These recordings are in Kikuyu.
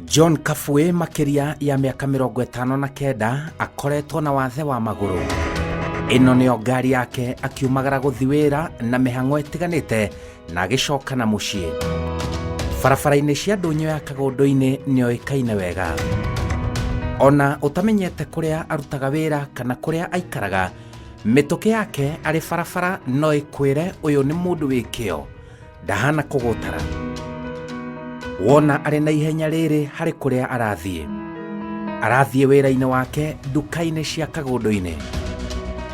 John Kabue makĩria ya mĩaka 59 akoretwo na wathe wa magũrũ. Ĩno nĩyo ngari yake akiumagara gũthi wĩra na mĩhang'o ĩtiganĩte na agĩcoka na mũciĩ. Barabara-inĩ cia ndũnyũ ya Kagũndũ-inĩ nĩoĩkaine wega. Ona ũtamenyete kũrĩa arutaga wĩra kana kũrĩa aikaraga, mĩtũkĩ yake arĩ barabara no ĩkwĩre ũyũ nĩ mũndũ wĩ kĩo. Ndahana kũgũtara. Wona arĩ na ihenya rĩrĩ harĩ kũrĩa arathiĩ. Arathiĩ wĩra-inĩ wake nduka-inĩ cia Kagũndũ-inĩ.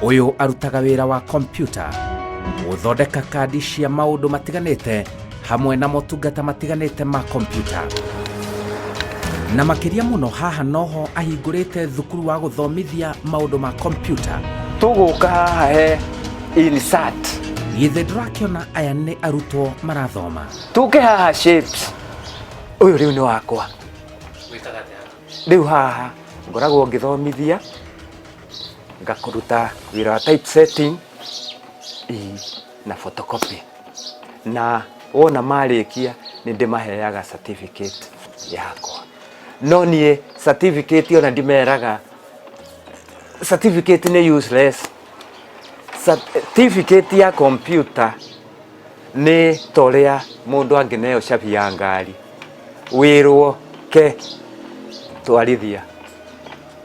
Ũyũ arutaga wĩra wa kompiuta, gũthondeka kandi cia maũndũ matiganĩte hamwe na motungata matiganĩte ma kompiuta. Na makĩria mũno haha noho ahingũrĩte thukuru wa gũthomithia maũndũ ma kompiuta. Tũgũka haha he insert. Githĩ ndũrakĩona aya nĩ arutwo marathoma? Tũke haha shapes. Ũyũ rĩu nĩ wakwa. Rĩu haha ngoragwo ngĩthomithia ngakũruta wĩra wa typesetting na photocopy. Na wona marĩkia nĩ ndĩmaheaga certificate yakwa. No niĩ certificate ona ndimeraga certificate nĩ useless. Certificate ya computer nĩ ta ũrĩa mũndũ angĩneo cabi ya ngari wĩrwo ke twarithia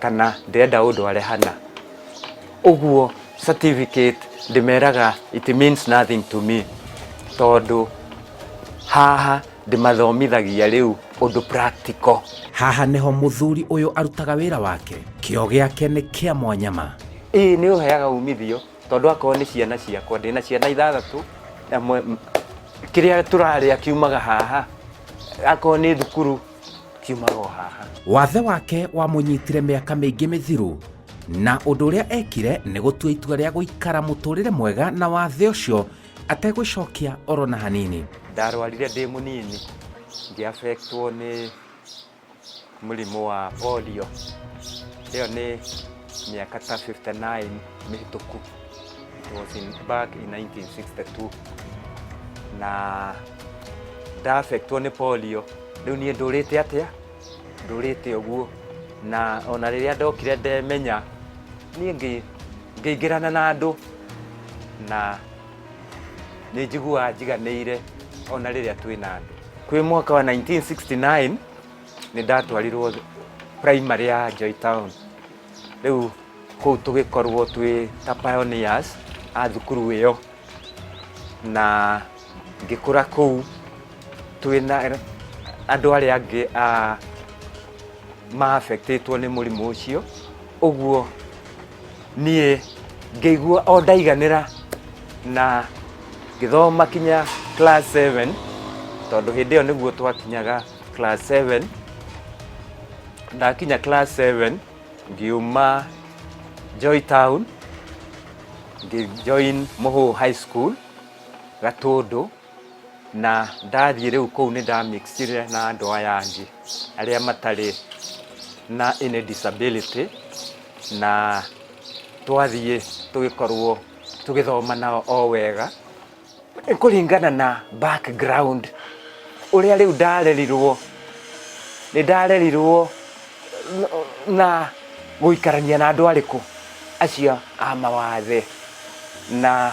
kana ndĩrenda ũndware hana. Ũguo certificate ndĩmeraga it means nothing to me tondũ haha ndĩmathomithagia rĩu ũndũ practical. Haha nĩho mũthuri ũyũ arutaga wĩra wake. Kĩo gĩake nĩ kĩa mwanya ma. Ĩĩ nĩ ũheaga umithio tondũ akorwo nĩ ciana ciakwa ndĩna ciana ithathatũ kĩrĩa tũrarĩa kiumaga haha, akorwo nĩ thukuru kiumaga o haha. Wathe wake wamũnyitire mĩaka mĩingĩ mĩthiru na ũndũ ũrĩa ekire nĩ gũtua itua rĩa gũikara mũtũrĩre mwega na wathe ũcio ategwĩcokia oro na hanini. Ndarwarire ndĩ mũnini ngĩ affectwo nĩ mũrimũ wa polio. Ĩyo nĩ mĩaka ta 59 mĩhĩtũku. It was in, back in 1962. Na nda affectwo nĩ polio rĩu niĩ ndũrĩte atĩa? Ndũrĩte ũguo. Na ona rĩrĩa ndokire ndemenya niĩ ngĩingĩrana na andũ na nĩ njiguaga njiganĩire ona rĩrĩa twĩna andũ. Kwĩ mwaka wa 1969 nĩ ndatwarirwo primary ya Joy Town. Rĩu kũu tũgĩkorwo twĩ ta pioneers a thukuru ĩyo na ngĩkũra kũu twĩna andũ arĩa angĩ a ma affectĩtwo nĩ mũrimũ ũcio. Ũguo niĩ ngĩigua o ndaiganĩra na ngĩthoma kinya class 7 tondũ hĩndĩ ĩyo nĩguo twakinyaga class 7. Ndakinya class 7 ngiuma Joy Town ngĩ join Mũhũũ High School Gatũndũ na ndathiĩ rĩu kũu nĩ ndamixire na andũ aya angĩ arĩa matarĩ na any disability na twathiĩ tũgĩkorwo tũgĩthoma nao o wega kũringana na background ũrĩa rĩu ndarerirwo. Nĩ ndarerirwo na gũikarania na andũ arĩkũ? Acio a mawathe. Na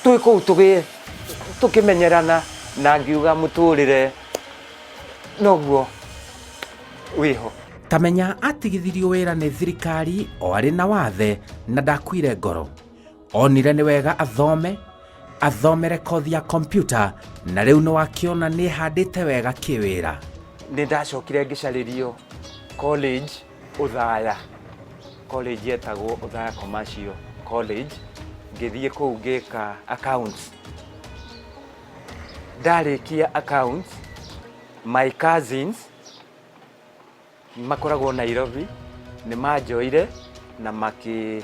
twĩ kũu tũkĩmenyerana na ngiuga mũtũrĩre noguo wĩho. Ta menya atigithirio wĩra nĩ thirikari o arĩ na wathe na ndakuire ngoro. Onire nĩ wega athome, athomere kothi ya kompiuta na rĩu nĩ wakĩona nĩ ĩhandĩte wega kĩwĩra. Nĩ ndacokire ngĩcarĩrio college Othaya, college yetagwo Othaya Commercial College, ngĩthiĩ kũu ngĩka accounts. Ndarĩkia accounts, my cousins makoragwo Nairobi nĩ manjoire na makĩhota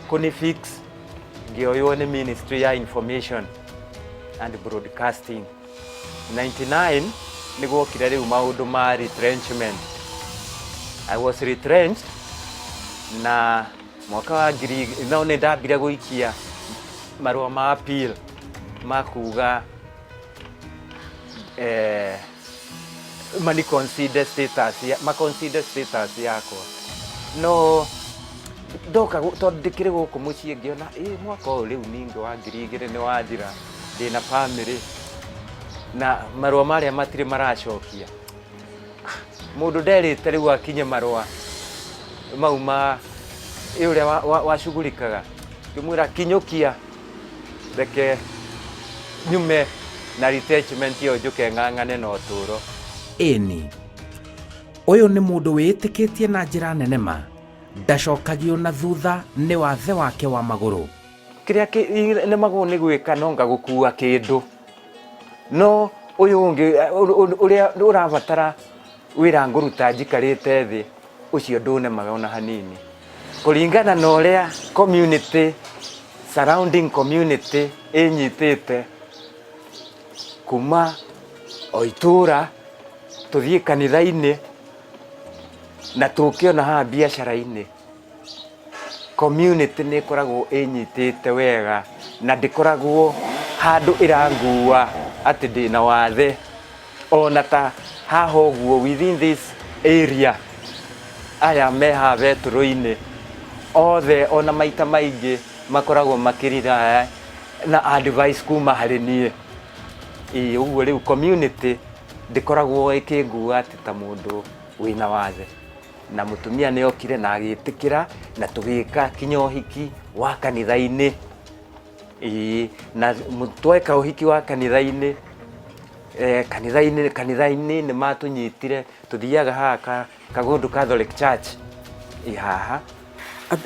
kũni fix ngĩoywo nĩ Ministry ya Information and Broadcasting. 99 nĩ gwokire rĩu maũndũ ma retrenchment. I was retrenched na mwaka wa ngiri no nĩ ndambire gũikia marũa ma appeal ma kuga Mani consider status ya, ma consider status yakwa no ndoka tondũ ndĩkĩrĩ gũkũ mũciĩ ngĩona ĩ mwaka ũyũ rĩu ningĩ wa 2000 nĩ wathira, ndĩna family na marũa marĩa matirĩ maracokia. Mũndũ nderĩte rĩu akinye marũa mau ma ĩ ũrĩa wacugurikaga, ngĩmwĩra kinyũkia reke nyume na retrenchment ĩyo njũke ng'ang'ane na ũtũũro. Ĩni, ũyũ nĩ mũndũ wĩĩtĩkĩtie na njĩra nene ma, ndacokagio na thutha nĩ wathe wake wa magũrũ. Kĩrĩa nemagwo nĩ gwĩka no ngagũkua kĩndũ, no ũyũ ũngĩ ũrĩa ũrabatara wĩra ngũruta njikarĩte thĩ, ũcio ndũnemaga ona hanini. Kũringana na ũrĩa community, surrounding community ĩnyitĩte kuma o itũra tũthiĩ kanitha-inĩ na tũke ona haha biacara-inĩ, community nĩ ĩkoragwo ĩnyitĩte wega na ndĩkoragwo handũ ĩrangua atĩ ndĩna wathe. Ona ta haha ũguo within this area aya me haha betũrũ-inĩ othe ona maita maingĩ makoragwo makĩrira na advice kuma harĩ niĩ. Ĩĩ ũguo rĩu community ndĩkoragwo ĩkĩngua atĩ ta mũndũ wĩna wathe. Na mũtumia nĩ okire na agĩtĩkĩra na tũgĩka kinya ũhiki wa kanitha-inĩ. Ĩĩ na tweka ũhiki wa kanitha-inĩ, kanitha-inĩ kanitha-inĩ nĩ matũnyitire, tũthiaga haha Kagundu Catholic Church ĩ haha.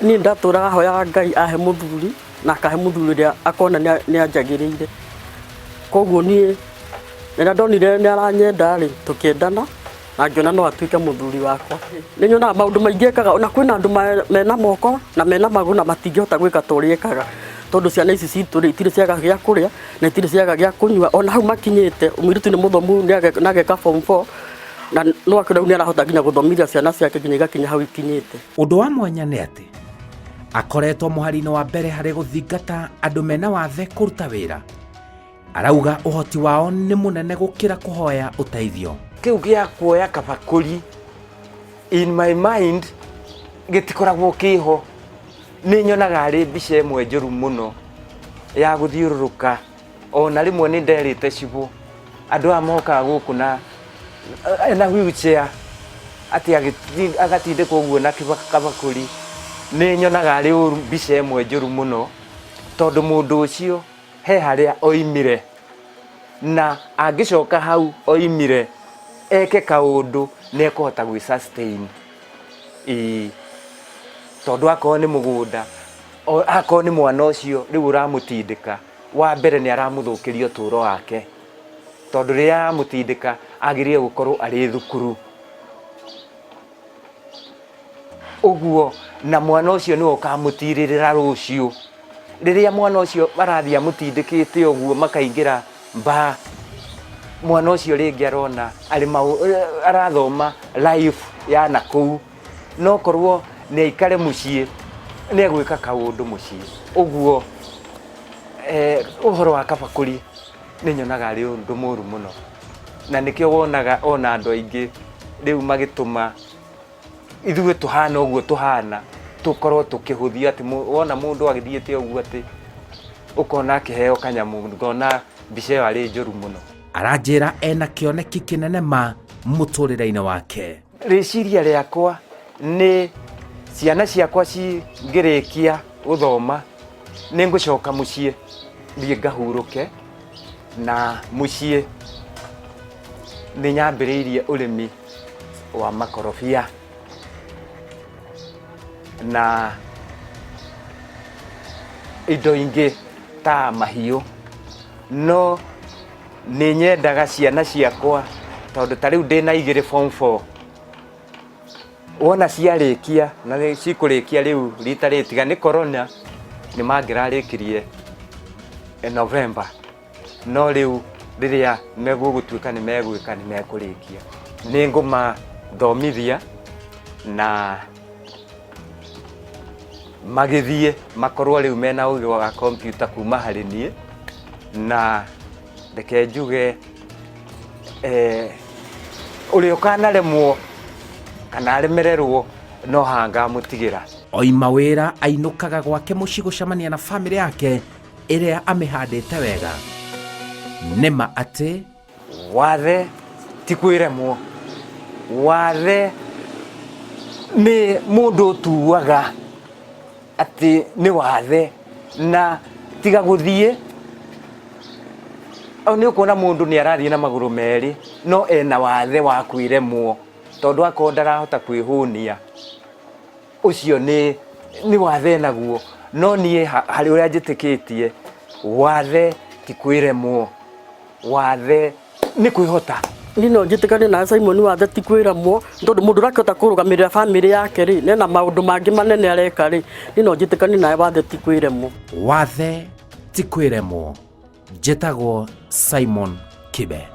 Niĩ ndatũraga hoyaga Ngai ahe mũthuri na akahe mũthuri ũrĩa akona nĩ anjagĩrĩire. Koguo niĩ rĩrĩa ndonire nĩ aranyenda rĩ, tũkĩendana na ngĩona no atuĩke mũthuri wakwa. Nĩ nyonaga maũndũ maingĩ ekaga, ona kwĩna andũ mena moko na mena magũrũ na matingĩhota gwĩka ta ũrĩa ekaga. Tondũ ciana ici citũ rĩ, itirĩ ciaga gĩa kũrĩa na itirĩ ciaga gĩa kũnyua. Ona hau makinyĩte, mũirĩtu nĩ mũthomu nĩ ageka form four na no akĩona rĩu nĩ arahota nginya gũthomithia ciana ciake nginya igakinya hau ikinyĩte. Ũndũ wa mwanya nĩ atĩ akoretwo mũhari-inĩ wa mbere harĩ gũthingata andũ mena wathe kũruta wĩra. Arauga ũhoti wao nĩ mũnene gũkĩra kũhoya ũteithio. Kĩu gĩa kuoya kabakũri in my mind gĩtikoragwo kĩho. Nĩ nyonaga arĩ mbica ĩmwe njũru mũno ya gũthiũrũrũka. Ona rĩmwe nĩ nderĩte cibũ andũ aya mokaga gũkũ na wheelchair atĩ agatindĩkwo ũguo na kabakũri. Nĩ nyonaga arĩ ũru, mbica ĩmwe njũru mũno tondũ mũndũ ũcio he harĩa oimire na angĩcoka hau oimire eke kaũndũ nĩ ekũhota gwĩ sustain. Ĩĩ, tondũ akorwo nĩ mũgũnda, akorwo nĩ mwana ũcio rĩu ũramũtindĩka, wa mbere nĩ aramũthũkĩria ũtũũro wake, tondũ rĩrĩa aramũtindĩka agĩrĩire gũkorwo arĩ thukuru. Ũguo na mwana ũcio nĩwe ũkamũtirĩrĩra rũciũ. Rĩrĩa mwana ũcio arathiĩ amũtindĩkĩte ũguo makaingĩra mbaa, mwana ũcio rĩngĩ arona arĩ arathoma life ya nakũu, no korwo nĩ aikare mũciĩ nĩ egwĩka kaũndũ mũciĩ. Ũguo ũhoro wa kabakũri nĩ nyonaga arĩ ũndũ mũru mũno, na nĩkĩo wonaga ona andũ aingĩ rĩu magĩtũma ithuĩ tũhana ũguo tũhana tũkorwo tũkĩhũthio atĩ wona mũndũ agĩthiĩte ũguo atĩ ũkona akĩheo kanyamũ, ngona mbica ĩyo arĩ njũru mũno. Aranjĩra ena kĩoneki kĩnene ma mũtũrĩre-inĩ wake. Rĩciria rĩakwa nĩ ciana ciakwa cingĩrĩkia gũthoma nĩ ngũcoka mũciĩ thiĩ ngahurũke, na mũciĩ nĩ nyambĩrĩirie ũrĩmi wa makorobia na indo ingĩ ta mahiũ, no nĩ nyendaga ciana ciakwa tondũ ta rĩu ndĩna igĩrĩ form four, wona ciarĩkia na nĩ cikũrĩkia rĩu rita rĩrĩ tiga nĩ corona nĩ mangĩrarĩkirie November, no rĩu rĩrĩa megũgũtuĩka nĩ megwĩka nĩ mekũrĩkia. Nĩ ngũmathomithia na magĩthiĩ makorwo rĩu mena ũgĩ wa kompiuta kuma harĩ niĩ, na reke njuge Eh, ũrĩa ũkanaremwo kana aremererwo no haha ngamũtigĩra. Oima wĩra ainũkaga gwake mũciĩ gũcemania na bamĩrĩ yake ĩrĩa amĩhandĩte wega. Nĩma atĩ Wathe ti kwĩremwo, wathe nĩ mũndũ ũtuaga atĩ nĩ wathe na tiga gũthiĩ. Nĩ ũkuona mũndũ nĩ arathiĩ na magũrũ merĩ no ena wathe wa kwĩremwo tondũ akorwo ndarahota kwĩhũnia ũcio nĩ nĩ wathe naguo. No niĩ harĩ ũrĩa njĩtĩkĩtie, wathe ti kwĩremwo, wathe nĩ kwĩhota. Niĩ no njĩtĩkanie nawe Simon, wathe ti kwĩremwo, nĩ tondũ mũndũ ũrakĩhota kũrũgamĩrĩra bamĩrĩ yake rĩ, na ena maũndũ mangĩ manene areka rĩ, niĩ no njĩtĩkanie nawe wathe ti kwĩremwo. Wathe ti kwĩremwo. Njĩtagwo Simon Kibe.